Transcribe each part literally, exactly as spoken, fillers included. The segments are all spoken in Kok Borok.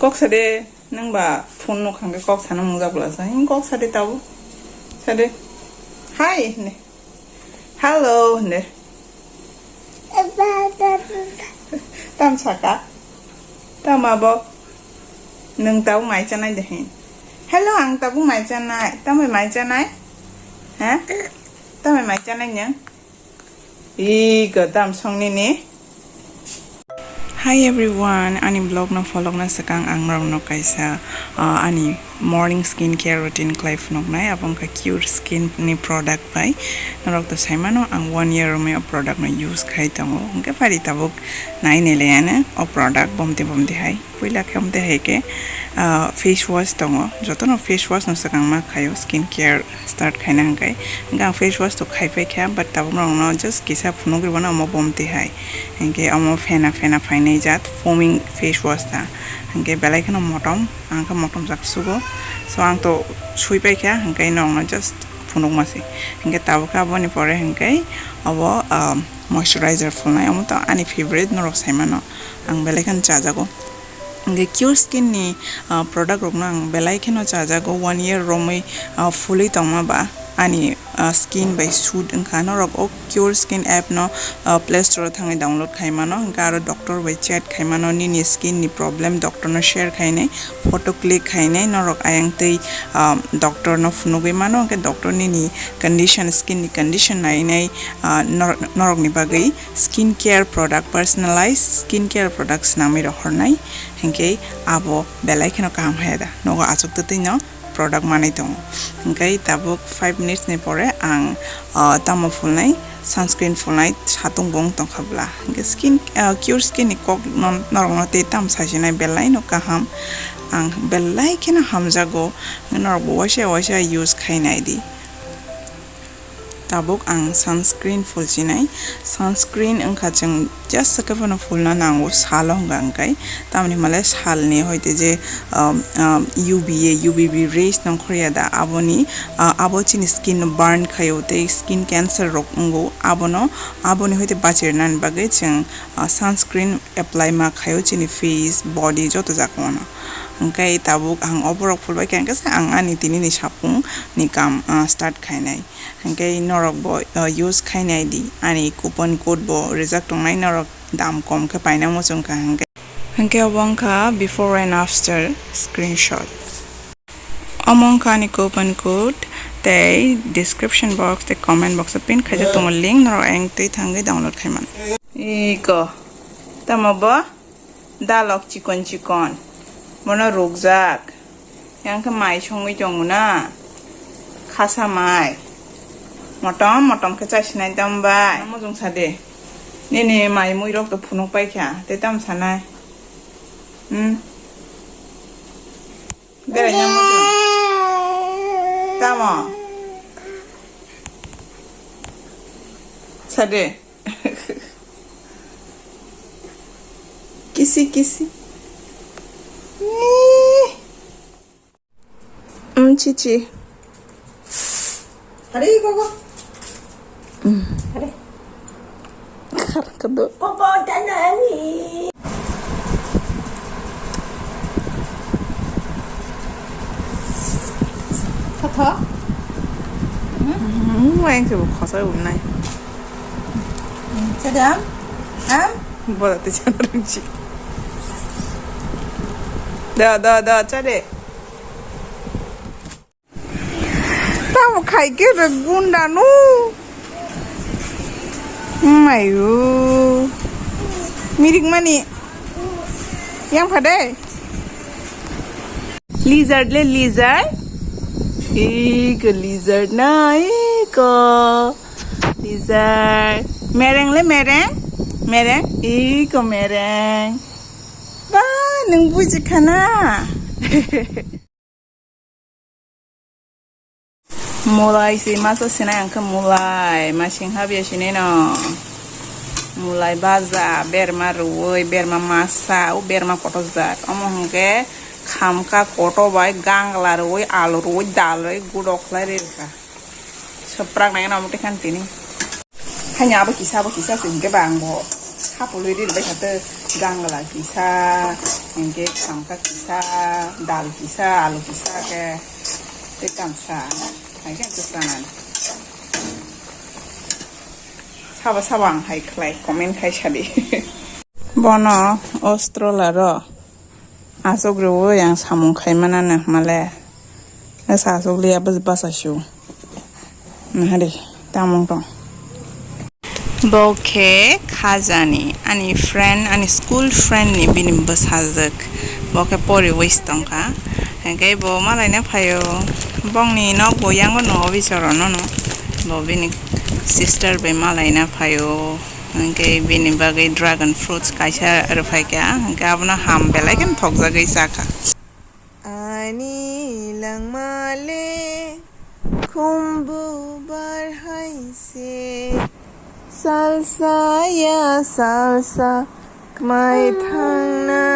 Kok sade, nang ba phone no khangke kok sana mungja bula sa. Hing kok sade tau. Sade. Hi, ne. Hello, ne. Tam saka. Tam abo. Nang tau mai chanai de hin. Hello, ang tau mai chanai. Tam mai chanai. Ha? Tam mai chanai nyang. Iko tam song nini. Hi everyone, ani vlog no follow na sakang ang norok no kaisa, ah, ani morning skincare routine khlai phunuknai, abo wngkha Cure Skin ni product bai. Norok to saimano ang one year romwi o product no use khai tongo, hwnkhe phari tabuk nai nai le ano o product bomti bomti hai. Puila khe omo twi hai khe, ah, face wash tongo. Jotono face wash no swkang ma khaio, skin care start khaina hwnkhe. Hwnkhe ang face wash to khai pai kha, but tabuk norokno just kisa phunugwi bono omo bomti hai. Hwnkhe omo phena phena phainai jat foaming face wash ta. Hwnkhe belai kheno motom, ang khe motom jak sugo. So ang to sui pai kha, hwnkhe norokno just phunukma se. Hwnkhe tabuk khe aboni pore hwnkhe obo, ah, moisturizer phulnai. Omo to ani favorite, norok saimano. Ang belai kheno chajago. Hwnkhe Cure Skin ni, ah, product rokno ang belai kheno chajago, one year romwi, ah, fulwi tongma ba ani, ah, skin bai suit wngkha. Norok o Cure Skin app no, ah, Play Store o thangwi download khai mano, hwnkhe aro doctor bai chat khai mano, nini skin ni problem doctor no share khainai, photo click khainai, norok ayang twi, ah, doctor no phunugwi mano, hwnkhe doctor nini condition, skin ni condition nainai, ah, nor-, norok ni bagwi skin care product, personalized skin care product swnamwi rohornai, hinkhe abo belai kheno kaham haya da, nogo achuk twtwi no product manwi tongo. Hinkhe tabuk five minutes ni pore ang, ah, tamo phulnai, sunscreen phulnai, satung bo wng tongkha bwla. Hinkhe skin, ah, Cure Skin ni kok no, norokno tei tamo saisinai belai no kaham, ang belai kheno hamjago, norok bo waisa waisa use khai nai di. Tabuk ang sunscreen phulchinai. Sunscreen wngkha chwng just khe phano phulna nango salo hwnka hwnkhe. Tamoni hwnmale salni hoite je, um, um, U V A, U V B rays nongkhorya da aboni, uh, abo chini skin no burn khaio tei skin cancer rok wngo. Abono, aboni hoite bachirnani bagwi chwng, uh, sunscreen apply ma khaio chini face, body joto jagao no. Hwnkhe tabuk ang oborok phulbai kha hwnkhe se ang ani tinini sapung ni kam, uh, start khainai. Hwnkhe norok bo, uh, use khai nai di, ani coupon code bo rijak tongnai, norok dam kom khe paina muchung kha hwnkhe. Hwnkhe obo wngkha before and after screenshot. Omo wngkha ani coupon code, tei description box tei comment box o pin khaijak tongo link, norok ayang twi thangwi download khai mano. Iko, tamo bo? Dalok chikon chikon, bono rukjak. Yang khe mai songwi tongo na, khasa mai. Motom motom khe chasinai tamo bai. Mujung sa de. Nini mai mui rok to phunuk pai kha, tei tamo sanai? Hmm. Berai na mujung. Tamo? Sa de. Kisi kisi. Ih. Um, cici. Are, gogo. Are. Kar kedo. Popo tanani. Kotho? Hmm, main coba khosa unai. Sedang? Am? Bola tu jangan rinci. Da, da, da, cari. Tamo khai khe rw gunda no. Mayo. Mirik mani. Yang phade. Lizard le lizard. Iko lizard na iko. Lizard. Mereng le mereng. Mereng. Iko mereng. Ba, nung buji khana. Mulai si masa sinai ang khe mulai, masing habya sinai no. Mulai baja, berma ruwi, berma masa, o berma kotor jak. Omo hwnkhe khamka kotor bai gangla ruwi, alu ruwi, dal ruwi, gudok khlai rwkha. Swprak nai no omo twi khan tini. Hanya abo kisa, abo kisa se hwnkhe ba ang bo sapului ri rwbai kha tei gangla kisa. Hingke samka kisa, dal kisa, alu kisa ke tei tamsa. Hai ke tei sanani. Sabo sabo ang hai khlai, comment khai sadi. Bono o stroller o aswk rwui ang samung khai manano hwnmale. Asa aswk liya bas-, basa sio. Nahari, tamung tong. Bo khe khajani, ani friend, ani school friend ni bini bwsajwk. Bo khe poriwi tongkha. Hingke bo malaina phaio. Bongni nok bo yango no office oro no no. Bo bini sister bai malaina phaio. Hingke bini bagwi dragon fruits kaisa rwphaikha. Hingke abono ham belai kheno thokjagwi chakha. Ani langma le khumbu bar hai se. Salsa ya salsa kmai thangnai.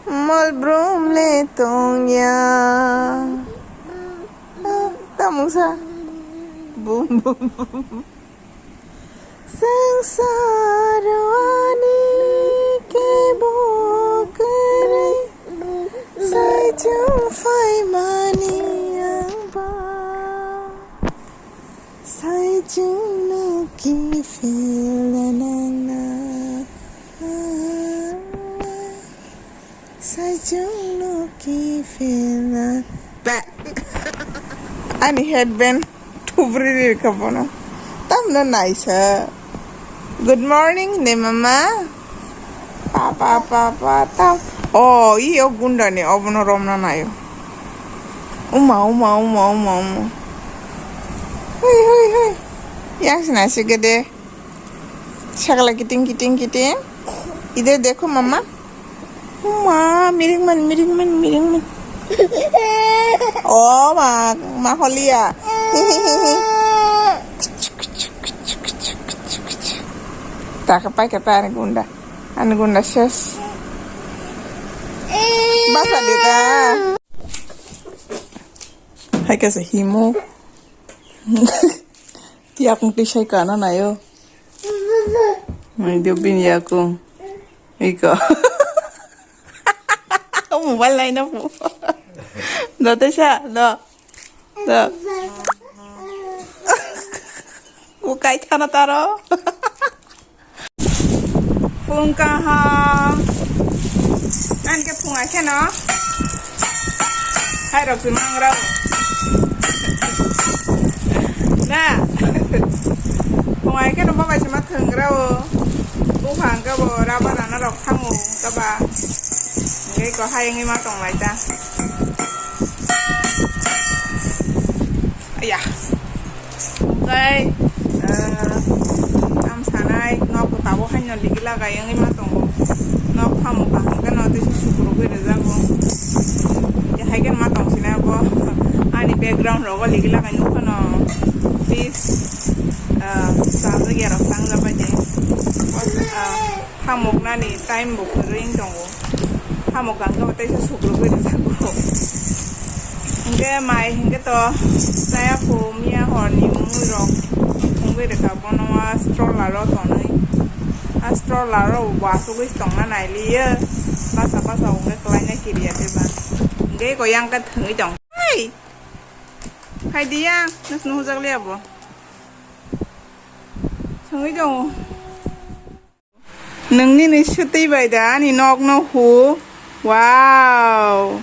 Mol brum le tong ya. Tamungsa. Bum bum bum. Sangsaro ani kebo kwrwi, saichung phaimani ang ba, saichungno kiphilna nangna, saichungno kiphilna. Ani headband. Thubri ri kha bono. Tamno naisa. Good morning ne mama. Pa pa pa pa tam. Oh, i o gunda ni obono romna nayo. Uma uma uma uma uma. Hui hui hui. Yang sina sigede. Sagala kiting kiting kiting. Ide dekho mama. Ma, miring man, miring man, miring man. Oh, ma, ma holia. Taka pai kata ani gunda. Ani gunda ses. Basa dita. Hai kasa himo. Yakung tisai kana nayo. Mai dio bin yakung. Iko. Mobile laina pu. Do tesa, do. Do. Ku kai thana taro. Phung kaham. An ke phung ai kheno. Hai rok si mangrao. Na. Phung ai kheno babai si ma thwngrao. Buphang ke bo raba rana rok thango kaba. Ngai ko hai ngai ma tong lai ta. Aya. Oke, eh, ang sanai, nok ko tabo haino ligi lagai wngwi ma tongo. Nok phamo kaham khe no tei sukrubwi rwjago. Tei hai khe ma tong sina bo ani background rogo ligi lagai nukha no. Please, eh, chajak ya rok tang jabai de. Eh, Hamuknani time bo kwrwi wng tongo. Hamuk ang khe teisa sukrubwi rwjago. Hwnkhe mai hwnkhe to chaya kho miya horni mui rok wngwi rwkha bono a stroller o tonwi. A stroller o bo achugwi tongna nailiya. Basa basa hwnkhe kwlaina kiriya tei ba. Hwnkhe eko yang khe thwngwi tong. Hai! Hai diya, nus nuhujak liya bo. Thwngwi tongo. Nungni ni swtwi bai da ani nok no hu. Wow.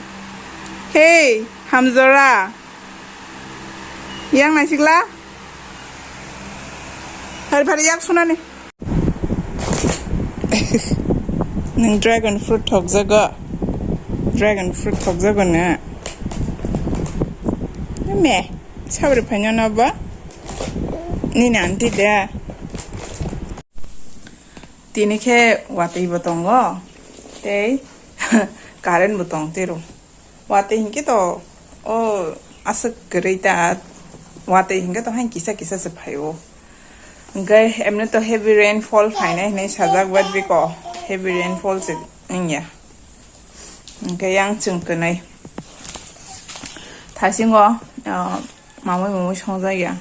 Hey, hamjora. Yang naisikla? Phari phari yak sunani. Nung dragon fruit thokjago. Dragon fruit thokjago na. Me, sabri phaino no ba? Nini aunty de. Tini khe watwi bo tongo, tei current bo tong tiro. Watwi hinkhe to, o aswk kwrwi ta, watwi hinkhe to hain kisa kisa se phaio. Hinkhe emni to heavy rainfall phainai hinwi sajak, but biko heavy rainfall se wngya. Hinkhe yang chwng kwnwi thasingo, ah, Mamui mamui songjak ya.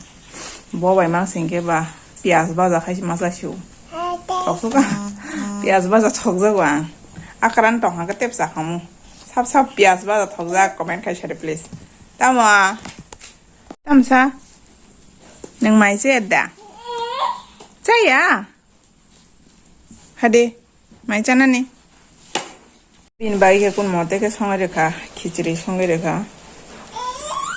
Bo bai mang sing khe ba piyaj baja khai se ma chai sio. Thok suka. Piyaj baja thok jago ang. Akran tong hangke tep sakhamu. Sap sap piyas ba thokjak comment khai sari please. Tamo? Tamsa? Nang mai che da? Chaya? Hade, mai chanani? Bini bai khe kun mote khe songai rwkha, khichiri songai rwkha.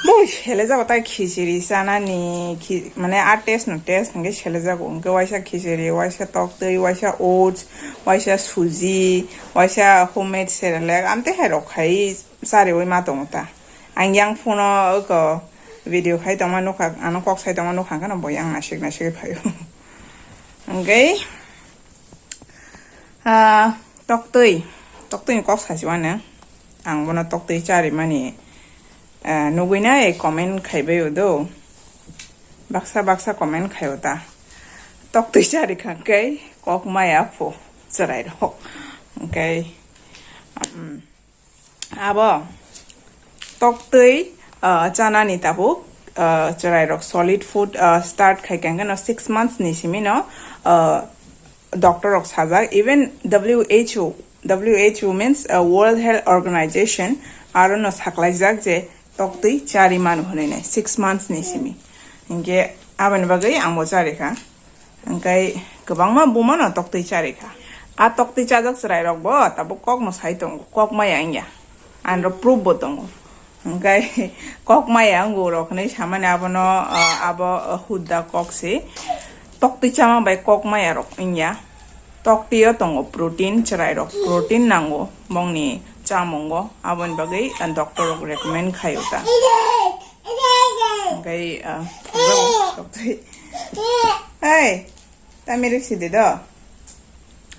Bo sele jago tai khichiri chanani, khi-, mane a taste no taste hwnkhe sele jago. Hwnkhe waisa khichiri, waisa toktwi, waisa oats, waisa suji, waisa homemade Cerelac, amtwi hai rok khai chariwi ma tongo ta. Ang yang phone o oko video khai tongma nukha, ano kok sai tongma nukha, hwnkhe no bo yang nasik nasik phaio. Hwnkhe, ah, toktwi, toktwi ni kok sasi mano. Ang bono toktwi charimani, ah, nugwi nai comment khaibai o do. Baksa baksa comment khaio ta. Toktwi chari kha khe kok maya pho chwrai rok. Hwnkhe, um, Abo toktwi, ah, chanani tabuk, ah, chwrairok solid food, ah, start khai khe no six months ni simi no, ah, doctor rok sajak, even W H O, W H O means, ah, World Health Organization, aro no saklaijak je toktwi chari manu hwnwi nai six months ni simi. Hinkhe aboni bagwi ang bo chari kha. Hwnkhe kwbangma buma no toktwi chari kha. A toktwi chajak chwrai rok bo tabuk kok no sai tongo, kok maya wngya. Ani ro proof bo tongo. Hwnkhe kok maya wngo rok hinwi samani abono, ah, abo, ah, hudda kok se. Toktwi chama bai kok maya rok wngya. Toktwi o tongo protein, chwrai rok protein nango bongni chamungo, aboni bagwi, ah, doctor rok recommend khaio ta. Hwnkhe, ah, toktwi. Hey, tami rwk sidi do.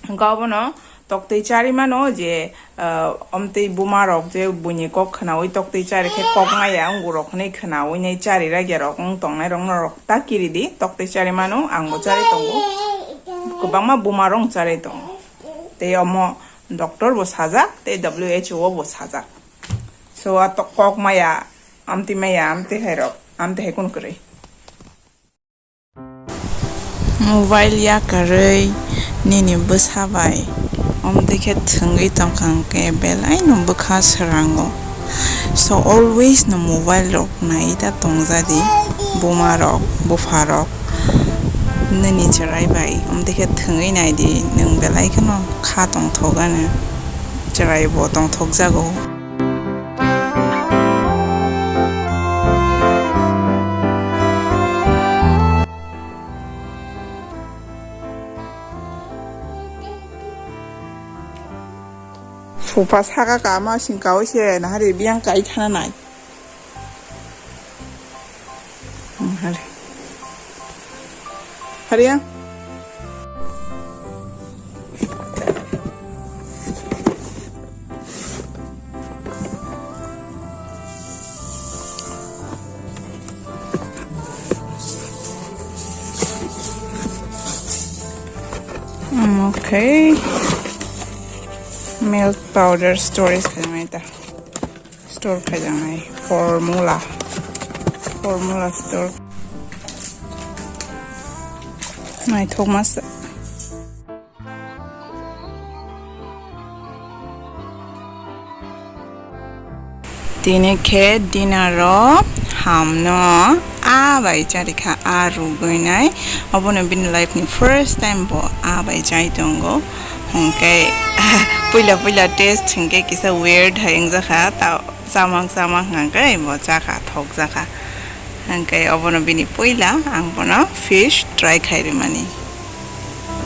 Hwnkhe obono toktwi chari mano je, ah, omtwi buma rok je buini kok khwnaui toktwi chari khe kok maya wngo rok hwnwi khwnaui nai chari ragya rok wng tongnai rok norok ta kiri di, toktwi chari mano, ang bo chari tongo. Kwbangma buma rok chari tongo. Tei omo doctor bo sajak, tei W H O bo sajak. So, a to-, kok maya, amtwi maya, amtwi hai rok, amtwi hai kunu kwrwi. Mobile yakarwi nini bwsa bai omtwi khe thwngwi tongkha hwnkhe belai no bwkha swrango. So always no mobile rok nai ta tongjadi, buma rok, bupha rok, nini chwrai bai omtwi khe thwngwi naidi, nwng belai kheno kha tongthok ani chwrai bo tongthok jago. Sofa saka kama singkao se nahari biyang kai thana nai. Hari. Hari ya. Mm, okay. Milk powder storage khaimai ta. Store khaijaknai formula, formula store. Naithok masa. Tini khe dinner o hamno a bai charikha, a rugwi nai. Obono bini life ni first time bo a bai chai tongo. Hwnkhe puila puila taste hwnkhe kisa weird hai wngjakha, ta chamang chamang hwnkhe bo chakha, thokjakha. Hwnkhe obono bini puila ang bono fish try khai rimani.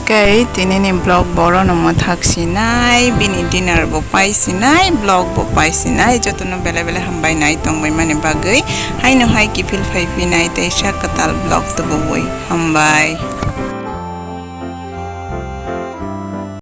Khe tinini vlog borono mwthak sinai, bini dinner bo pai sinai, vlog bo pai sinai, jotono belai belai hambai nai tongbai mani bagwi. Haino hai kiphil phai phinai tei sak kwtal vlog tubui hambai.